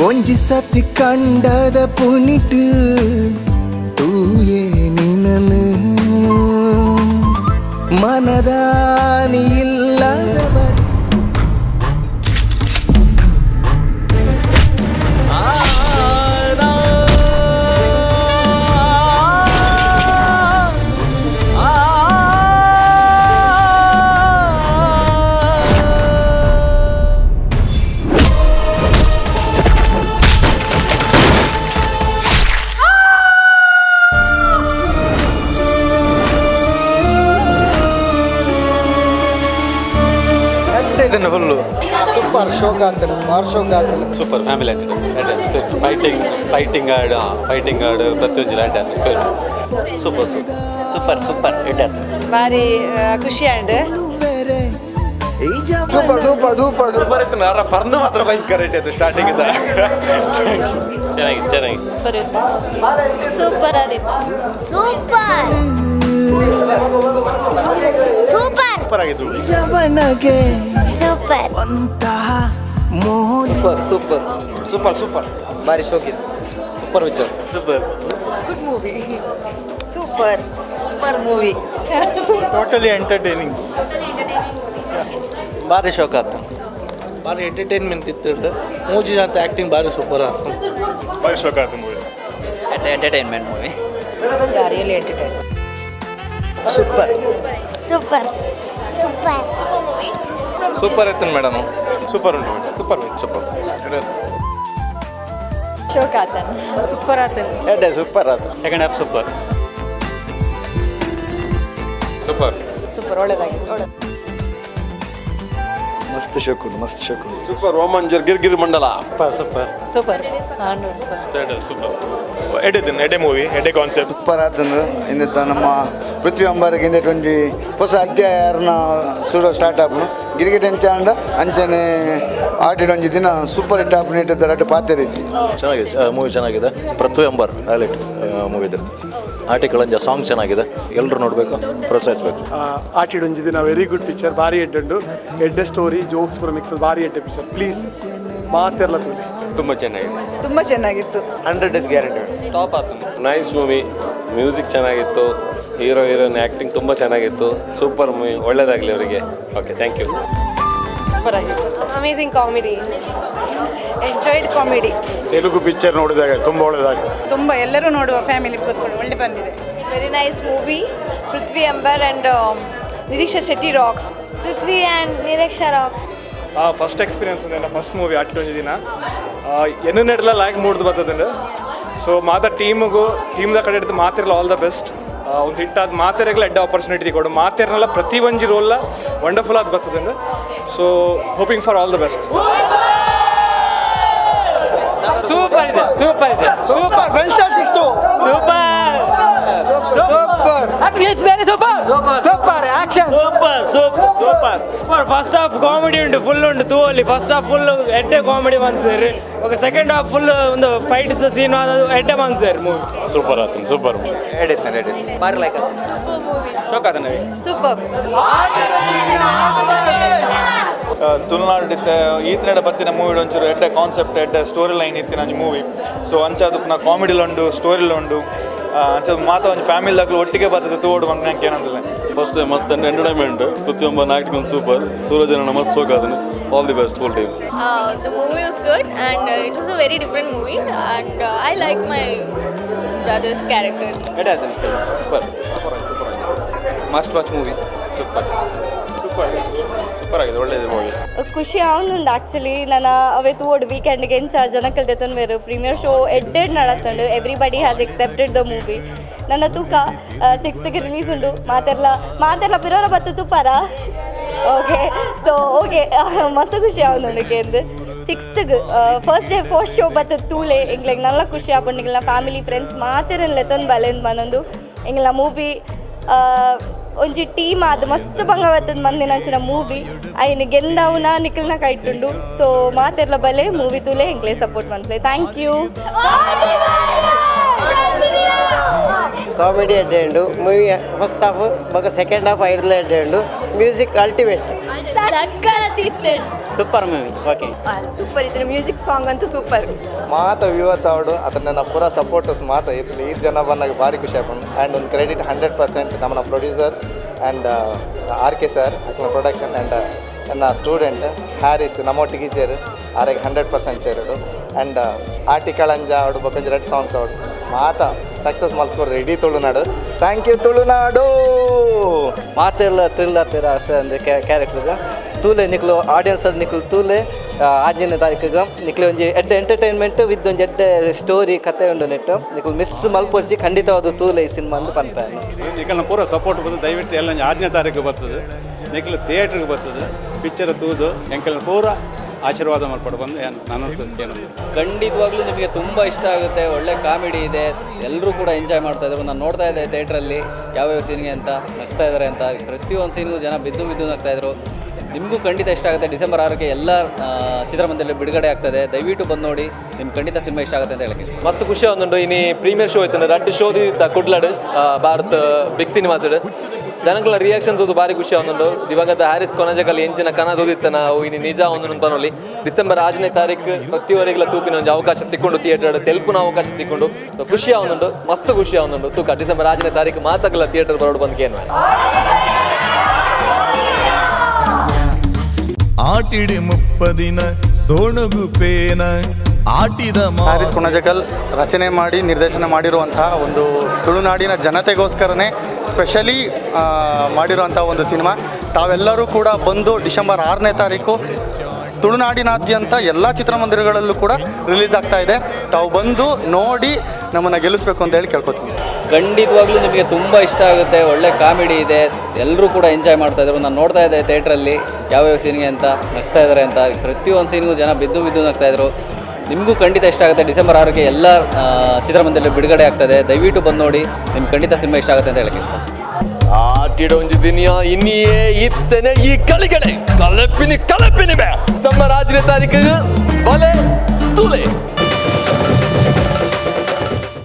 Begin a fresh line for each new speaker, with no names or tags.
ಒಂಜಿ ಸತಿ ಕಂಡದ ಪುನಿಟ್ ತೂಯೆ ನಿನನು ಮನದಾನಿ ಇಲ್ಲದ ಬರಿ
ಸೂಪರ್ ಶೋಕ್ ಆಗ್ತಾನೆ, ಭಾರಿ ಶೋಕ್ ಆಗ್ತಾನೆ.
ಸೂಪರ್ ಫ್ಯಾಮಿಲಿ ಆಗ್ತದೆ. ಫೈಟಿಂಗ್ ಫೈಟಿಂಗ್ ಆಡು, ಫೈಟಿಂಗ್ ಆಡು ಪ್ರತಿಯೊಂದು ಆಟ. Super super
super super hit ಆಗ್ತದೆ.
ಭಾರಿ ಖುಷಿ and
super super super
super ಇತ್ತು. ನಾರ ಪರ್ದು ಮಾತ್ರ ಭಯಂಕರ ಹಿಟ್ ಆಯ್ತು ಸ್ಟಾರ್ಟಿಂಗ್ ಇಂದ. ಚೆನ್ನಾಗಿ ಚೆನ್ನಾಗಿ
ಸೂಪರ್ ಆದಿತ್ತು.
ಸೂಪರ್ ಸೂಪರ್
ಸೂಪರ್ ಆಗಿತ್ತು.
ಜವನಗೆ
ಸೂಪರ್
ಅಂತಹ ಮೋಹ.
ಸೂಪರ್ ಸೂಪರ್ ಸೂಪರ್ ಸೂಪರ್ ಭಾರಿ ಶೋಕ್ ಇತ್ತು. Super picture.
Super
good movie. Super super movie.
Totally entertaining. ಭಾರಿ ಶೋಕ್ ಆಗ್ತಾನೆ. ಭಾರಿ ಎಂಟರ್ಟೈನ್ಮೆಂಟ್ ಇತ್ತು. ಮೂಜಿ ಅಂತ ಆ್ಯಕ್ಟಿಂಗ್ ಭಾರಿ ಸೂಪರ್ ಆಗ್ತದೆ.
ಭಾರಿ ಶೋಕ್ ಆಯ್ತು movie.
Entertainment movie.
Really entertain.
Super
super super
super movie.
Super ಇತ್ತು ಮೇಡಮ್. ಸೂಪರ್ ಉಂಟು ಸೂಪರ್ ಸೂಪರ್.
ಶೋಕ್ ಆತನ. ಸೂಪರ್ ಆತನ.
ಎಡ್ಡೆ ಸೂಪರ್ ಆಯ್ತು.
Second half super. Super
super ಒಳ್ಳೆದಾಗಿತ್ತು, ಒಳ್ಳೆ.
ಮಸ್ತ್ ಶೋಕ್ ಉಂಟು, ಮಸ್ತ್ ಶೋಕ್ ಉಂಟು.
ಸೂಪರ್ ರೋಮಾಂಚರ್ ಗಿರ್ಗಿರ್ ಮಂಡಲ. Super super
super
super.
ಎಡೆ ಎಡೆ ಮೂವಿ, ಎಡೆ ಕಾನ್ಸೆಪ್ಟ್.
ಸೂಪರ್ ಆತಂದು. ಇಂದ ನಮ್ಮ ಪೃಥ್ವಿ ಅಂಬಾರಿಗೆ ಇಂದ ಒಂಜಿ ಹೊಸ ಅಧ್ಯಾಯ ಸುಡ ಸ್ಟಾರ್ಟ್ ಆಪುನು. ಗಿರಿಗಿಟ್ ಎಂಚಾಂಡ ಅಂಚನೆ ಆಟಿನ ಒಂಜಿ ದಿನ ಸೂಪರ್ ಹಿಟ್ ಆಪುನ ಇಟ್ಟದ ಪಾತೆರಿಜ್ಜಿ.
ಚೆನ್ನಾಗಿದೆ ಮೂವಿ, ಚೆನ್ನಾಗಿದೆ. ಪೃಥ್ವಿ ಅಂಬಾರ್ ಹೈಲೈಟ್ ಮೂವಿ ಇದೆ. ಆಟಿಕಳಂಜ ಸಾಂಗ್ ಚೆನ್ನಾಗಿದೆ. ಎಲ್ಲರೂ ನೋಡಬೇಕು, ಪ್ರೋತ್ಸಾಹಿಸಬೇಕು.
ಆಟಿಡೊಂಜಿ ದಿನ ವೆರಿ ಗುಡ್ ಪಿಕ್ಚರ್. ಭಾರಿ ಎಡ್ಡುಂಡು, ಎಡ್ಡೆ ಸ್ಟೋರಿ, ಜೋಕ್ಸ್ ಪೂರ ಮಿಕ್ಸ್, ಭಾರಿ ಎಡ್ಡೆ ಪಿಕ್ಚರ್. ಪ್ಲೀಸ್ ಮಾತೆರ್ಲ ತೂಲೆ.
ತುಂಬ ಚೆನ್ನಾಗಿದೆ.
ತುಂಬ ಚೆನ್ನಾಗಿತ್ತು.
100 days guarantee.
Top ಆತು. Nice movie. ಮ್ಯೂಸಿಕ್ ಚೆನ್ನಾಗಿತ್ತು. ಹೀರೋ ಹೀರೋಯಿನ್ ಆ್ಯಕ್ಟಿಂಗ್ ತುಂಬ ಚೆನ್ನಾಗಿತ್ತು. Super movie. ಒಳ್ಳೇದಾಗಲಿ ಅವರಿಗೆ. Okay, thank you.
Super ಆಗಿತ್ತು. Amazing comedy, enjoyed comedy.
Telugu picture ನೋಡಿದಾಗ ತುಂಬ ಒಳ್ಳೆಯದಾಗಿದೆ.
ತುಂಬ ಎಲ್ಲರೂ ನೋಡುವ, ಫ್ಯಾಮಿಲಿ ಕೂತ್ಕೊಂಡು ಒಳ್ಳೆ ಬಂದಿದೆ. Very nice movie. Prithvi Ambar and Niriksha Shetty rocks.
Prithvi and Niriksha rocks.
First experience ಉಂಟು. ಫಸ್ಟ್ ಮೂವಿ ಆಟಿಡೊಂಜಿ ದಿನ ಎನ್ನು ನೆಡ್ಲ ಲ್ಯಾಗ್ ಮೂಡ್ದು ಬರ್ತದಂಡು. ಸೊ ಮಾತ ಟೀಮಿಗೂ ಟೀಮ್ದ ಕಡೆ ಹಿಡಿದು ಮಾತಿರಲ್ಲ ಆಲ್ the best. ಒಂದು ಹಿಟ್ ಆದ ಮಾತೆರೆಗ್ಲ ಎಡ್ಡ ಆಪರ್ಚುನಿಟಿ ಕೊಡು. ಮಾತೆರ್ನೆಲ್ಲ ಪ್ರತಿ ಒಂಜಿ ರೋಲ್ಲ ವಂಡರ್ಫುಲ್ ಆದ ಬರ್ತದಂಡು. So hoping for all the best.
Super ಇದೆ, ಸೂಪರ್ ಇದೆ.
Super
super
super
it's very super
super action.
Super super super.
First half comedy ಉಂಟು, ಫುಲ್ ಉಂಟು ತೂವಲ್ಲಿ. ಫಸ್ಟ್ ಹಾಫ್ ಫುಲ್ ಎಡ್ಡೆ ಕಾಮಿಡಿ ಬಂತಿದ್ದಾರೆ. ఒక ಸೆಕೆಂಡ್ ಹಾಫ್ ಫುಲ್ ಒಂದು fight scene ಎಡ್ಡೆ ಬಂತಿದ್ದಾರೆ movie.
Super ಆಯ್ತು, super.
ಎಡಿತಾನೆ ಎಡಿತಾನೆ.
ಭಾರಿ ಲೈಕ್ ಶೋಕ್ ಆತನವಿ.
ಸೂಪರ್.
ತುಳುನಾಡು ಇತ್ತೆ ಈತನಡ ಬತ್ತಿನ ಮೂವಿ ಒಂಚೂರು ಎಡ್ಡೆ ಕಾನ್ಸೆಪ್ಟ್, ಎಡ್ಡೆ ಸ್ಟೋರಿ ಲೈನ್ ಇತ್ತಿನ ಒಂಜಿ ಮೂವಿ. ಸೊ ಅಂಚಾದ ಕಾಮಿಡಿಲ ಉಂಡು, ಸ್ಟೋರಿಲ ಉಂಡು. ಅಂಚ ಮಾತ ಒಂಜಿ ಫ್ಯಾಮಿಲಿ ದಾಗ್ಲು ಒಟ್ಟಿಗೆ ಬರ್ತದೆ ತೋಡು ಬಂದು ನಂಗೆ ಏನಂದಿಲ್ಲ.
ಫಸ್ಟ್ ಮಸ್ತ್ ಎಂಟರ್ಟೈನ್ಮೆಂಟ್. ಪೃಥ್ವಿ ಅಂಬಾರ್ ಆ್ಯಕ್ಟಿಂಗ್ ಒಂದು ಸೂಪರ್. ಸೂರಜನ ಮಸ್ತ್ ಶೋಕ್ ಆದನು. All the best whole team.
The movie was good and it was a very different movie and I like my brother's character.
ಎಡ್ಡೆ ಆತನ super.
Must watch movie. Super super super ಆಗಿದೆ. ಒಳ್ಳೆಯದು movie.
ಖುಷಿ ಆವೊಂದುಂಡು actually. ನನ್ನ ಅವೇ ತೋಡ್ ವೀಕೆಂಡ್ಗೆ ಎಂಚ ಜನಕಲ್ ದೆತೊನ್ವೆರ್. ಪ್ರೀಮಿಯರ್ ಶೋ ಎಡ್ಡೆಡ್ ನಡತ್ತುಂಡು. Everybody has accepted the movie. ನನ್ನ ತೂಕ ಸಿಕ್ಸ್ತ್ಗೆ ರಿಲೀಸ್ ಉಂಡು. ಮಾತೆರ್ಲ ಮಾತೆರ್ಲ ಪಿರೋರ ಬತ್ತು ತುಪ್ಪಾರ. ಓಕೆ, ಸೊ ಓಕೆ, ಮಸ್ತ್ ಖುಷಿ ಆವೊಂದುಂಡು ಕೇಂದ್. ಸಿಕ್ಸ್ತ್ಗೆ ಫಸ್ಟ್ ಡೇ ಫಸ್ಟ್ ಶೋ ಬತ್ತದ ತೂಲೆ. ಎಂಕ್ಲೆಗ್ ನಲ್ಲ ಖುಷಿ ಆಪುಂಡು. ಎಂಕ್ಲೆನ ಫ್ಯಾಮಿಲಿ ಫ್ರೆಂಡ್ಸ್ ಮಾತೆರೆನ್ ಲೆತ್ತೊಂದು ಬಲೆಂದ್ ಪನೊಂದು. ಎಂಕ್ಲೆನ ಮೂವಿ ಒಂಜಿ ಟೀಮ್ ಆದ್ ಮಸ್ತ್ ಬಂಗ ಬತ್ತದ ಮಂದಿನಂಚಿನ ಮೂವಿ. ಐನ್ ಗೆಂದಾವುನ ನಿಕಲ್ನ ಕೈಟುಂಡು. ಸೊ ಮಾತೆರ್ಲ ಬಲೆ, ಮೂವಿ ತೂಲೆ, ಎಂಕ್ಲೆ ಸಪೋರ್ಟ್ ಮನ್ಪುಲೆ. Thank you.
Comedy ಎಡ್ಡೆ ಉಂಡು ಮೂವಿ. ಫಸ್ಟ್ ಹಾಫ್ ಬೊಕ ಸೆಕೆಂಡ್ ಹಾಫ್ ಐಡ್ಲ ಎಡ್ಡೆ ಉಂಡು.
Music ultimate.
Super movie. Okay,
super ಇತ್ತು. ಮ್ಯೂಸಿಕ್ ಸಾಂಗ್ ಅಂತೂ ಸೂಪರ್.
ಮಾತ ವ್ಯೂವರ್ಸ್ ಅವಡು ಅದನ್ನ ನನ್ನ ಪೂರ ಸಪೋರ್ಟರ್ಸ್ ಮಾತ ಇರ್ಲಿ. ಈ ಜನ ಬಂದಾಗ ಭಾರಿ ಖುಷಿ ಆಪುಂಡು. ಆ್ಯಂಡ್ ಒಂದು ಕ್ರೆಡಿಟ್ 100% ನಮ್ಮನ್ನ producers and R K sir ಅಕ್ನ production and ನನ್ನ ಸ್ಟೂಡೆಂಟ್ ಹ್ಯಾರಿಸ್ ನಮ್ಮೊಟ್ಟಿಗೆ ಇಜ್ಜೇರು ಆರೆಗೆ 100% ಸೇರೋದು. ಆ್ಯಂಡ್ ಆಟಿ ಕಳಂಜ ಅವಡು ಬೊಕ್ಕಂಜಿ ರೆಡ್ ಸಾಂಗ್ಸ್ ಅವಡು ಮಾತ ಸಕ್ಸಸ್ ಮಲ್ತ್ಕೊಡ್ರಿ ಇಡೀ ತುಳುನಾಡು. Thank you Tulunadu.
ಮಾತೆಲ್ಲ ಥ್ರಿಲ್ ಆಗ್ತೀರ ಅಷ್ಟೇ. ಅಂದರೆ ಕ್ಯಾರೆಕ್ಟರ್ಗ ತೂಲೆ ನಿಕ್ಲು ಆಡಿಯನ್ಸ್ ಅದು ನಿಕ್ಲು ತೂಲೆ ಆಜಿನ ತಾರೀಕಿಗೆ ನಿಕ್ಲು ಒಂಜಿ ಎಡ್ಡೆ ಎಂಟರ್ಟೈನ್ಮೆಂಟ್ ವಿತ್ ಒಂಜಿ ಎಡ್ಡೆ ಸ್ಟೋರಿ ಕತೆ ಉಂಡು ನೆಟ್ಟು. ನಿಕ್ಲು ಮಿಸ್ ಮಲ್ಪೊರ್ಚಿ, ಖಂಡಿತವಾದ ತೂಲೆ ಈ ಸಿನಿಮಾ ಅಂದು ಪನ್ಪೆ.
ನಿಖಲ್ನ ಪೂರ ಸಪೋರ್ಟ್ ಬರ್ತದೆ. ದಯವಿಟ್ಟು ಎಲ್ಲ ಆರನೇ ತಾರೀಕು ಬರ್ತದೆ, ನಿಖಲ್ ಥಿಯೇಟ್ರಿಗೆ ಬರ್ತದೆ. ಪಿಕ್ಚರ್ ತೂದು ಎಂಕಲ್ನ ಪೂರ ಆಶೀರ್ವಾದ ಮಾಡ್ಕೊಂಡು ಬಂದು ನಾನು ಏನು
ಖಂಡಿತವಾಗ್ಲೂ ನಿಮಗೆ ತುಂಬ ಇಷ್ಟ ಆಗುತ್ತೆ. ಒಳ್ಳೆ ಕಾಮಿಡಿ ಇದೆ, ಎಲ್ಲರೂ ಕೂಡ ಎಂಜಾಯ್ ಮಾಡ್ತಾ ಇದ್ರು. ನಾನು ನೋಡ್ತಾ ಇದ್ದೆ ಥಿಯೇಟ್ರಲ್ಲಿ ಯಾವ್ಯಾವ ಸೀನ್ಗೆ ಅಂತ ನಗ್ತಾ ಇದ್ದಾರೆ ಅಂತ. ಪ್ರತಿಯೊಂದು ಸೀನ್ಗೂ ಜನ ಬಿದ್ದು ಬಿದ್ದು ನಗ್ತಾ ಇದ್ರು. ನಿಮಗೂ ಖಂಡಿತ ಇಷ್ಟ ಆಗುತ್ತೆ. ಡಿಸೆಂಬರ್ 6ಕ್ಕೆ ಎಲ್ಲ ಚಿತ್ರಮಂದಿರದಲ್ಲಿ ಬಿಡುಗಡೆ ಆಗ್ತದೆ. ದಯವಿಟ್ಟು ಬಂದು ನೋಡಿ, ನಿಮ್ಗೆ ಖಂಡಿತ ಸಿನಿಮಾ ಇಷ್ಟ ಆಗುತ್ತೆ ಅಂತ ಹೇಳಕ್ಕೆ ಇಷ್ಟ.
ಮಸ್ತ್ ಖುಷಿ ಆವೊಂದುಂಡು. ಇನಿ ಪ್ರೀಮಿಯರ್ ಶೋ ಇತ್ತು, ರಡ್ಡ್ ಶೋ ದಿತ್ತ ಕುಡ್ಲಡ್ ಭಾರತ್ ಬಿಗ್ ಸಿನಿಮಾಸ್. ಜನಗಳ ರಿಯಾಕ್ಷನ್ ತೂದು ಭಾರಿ ಖುಷಿ ಆವೊಂದುಂಡು. ದಿವಂಗತ ಹ್ಯಾರಿಸ್ ಕೊನಜಕಲ್ ಎಂಚಿನ ಕನ ತೂದಿತ್ತ ನಾವು ಇನಿ ನಿಜ ಒಂದು ಪನೊಲಿ. ಡಿಸೆಂಬರ್ 6ನೇ ತಾರೀಕು ಪ್ರತಿಯವರೆಗೆಲ್ಲ ತೂಪಿನ ಒಂಜಿ ಅವಕಾಶ ತಿಕ್ಕೊಂಡು, ಥಿಯೇಟರ್ ತೆಲ್ಪುನ ಅವಕಾಶ ತಿಕ್ಕೊಂಡು ಖುಷಿ ಆವೊಂದುಂಡು, ಮಸ್ತ್ ಖುಷಿ ಆವೊಂದುಂಡು. ತೂಕ ಡಿಸೆಂಬರ್ 6ನೇ ತಾರೀಕು ಮಾತಾಗಲ್ಲ ಥಿಯೇಟರ್ ಬರೋಡು ಬಂದ್ ಕೇನು.
ಆಟಿಡಿ ಮುಪ್ಪದಿನ ಸೋಣಗು ಪೇನ ಆಟಿದ
ಹ್ಯಾರಿಸ್ ಕೊಣಜಕಲ್ ರಚನೆ ಮಾಡಿ ನಿರ್ದೇಶನ ಮಾಡಿರುವಂತಹ ಒಂದು ತುಳುನಾಡಿನ ಜನತೆಗೋಸ್ಕರನೇ ಸ್ಪೆಷಲಿ ಮಾಡಿರುವಂಥ ಒಂದು ಸಿನಿಮಾ. ತಾವೆಲ್ಲರೂ ಕೂಡ ಬಂದು ಡಿಸೆಂಬರ್ 6ನೇ ತಾರೀಕು ತುಳುನಾಡಿನಾದ್ಯಂತ ಎಲ್ಲ ಚಿತ್ರಮಂದಿರಗಳಲ್ಲೂ ಕೂಡ ರಿಲೀಸ್ ಆಗ್ತಾ ಇದೆ. ತಾವು ಬಂದು ನೋಡಿ ನಮ್ಮನ್ನು ಗೆಲ್ಲಿಸ್ಬೇಕು ಅಂತ ಹೇಳಿ ಕೇಳ್ಕೊತೀನಿ.
ಖಂಡಿತವಾಗ್ಲೂ ನಿಮಗೆ ತುಂಬ ಇಷ್ಟ ಆಗುತ್ತೆ. ಒಳ್ಳೆ ಕಾಮಿಡಿ ಇದೆ, ಎಲ್ಲರೂ ಕೂಡ ಎಂಜಾಯ್ ಮಾಡ್ತಾ ಇದ್ರು. ನಾನು ನೋಡ್ತಾ ಇದ್ದೆ ಥಿಯೇಟ್ರಲ್ಲಿ ಯಾವ್ಯಾವ ಸೀನ್ಗೆ ಅಂತ ನಗ್ತಾ ಇದ್ದಾರೆ ಅಂತ. ಪ್ರತಿಯೊಂದು ಸೀನ್ಗೂ ಜನ ಬಿದ್ದು ಬಿದ್ದು ನಗ್ತಾ ಇದ್ರು. ನಿಮಗೂ ಖಂಡಿತ ಇಷ್ಟ ಆಗುತ್ತೆ. ಡಿಸೆಂಬರ್ 6ಕ್ಕೆ ಎಲ್ಲ ಚಿತ್ರಮಂದಿರದಲ್ಲಿ ಬಿಡುಗಡೆ ಆಗ್ತದೆ. ದಯವಿಟ್ಟು ಬಂದು ನೋಡಿ, ನಿಮ್ಗೆ ಖಂಡಿತ ಸಿನಿಮಾ ಇಷ್ಟ ಆಗುತ್ತೆ ಅಂತ ಹೇಳಕ್ಕೆ ಇಷ್ಟ.
ಆಟಿಡೊಂಜಿ ದಿನಿಯ ಇನ್ನಿಯೇ ಇತ್ತನೆ ಈ ಕಳಿಗಳೇ ಕಲಪಿನಿ ಕಲಪಿನಿ ಬೇ. ಡಿಸೆಂಬರ್ 6ನೇ ತಾರೀಕು ಬಲೆ ತುಲೆ.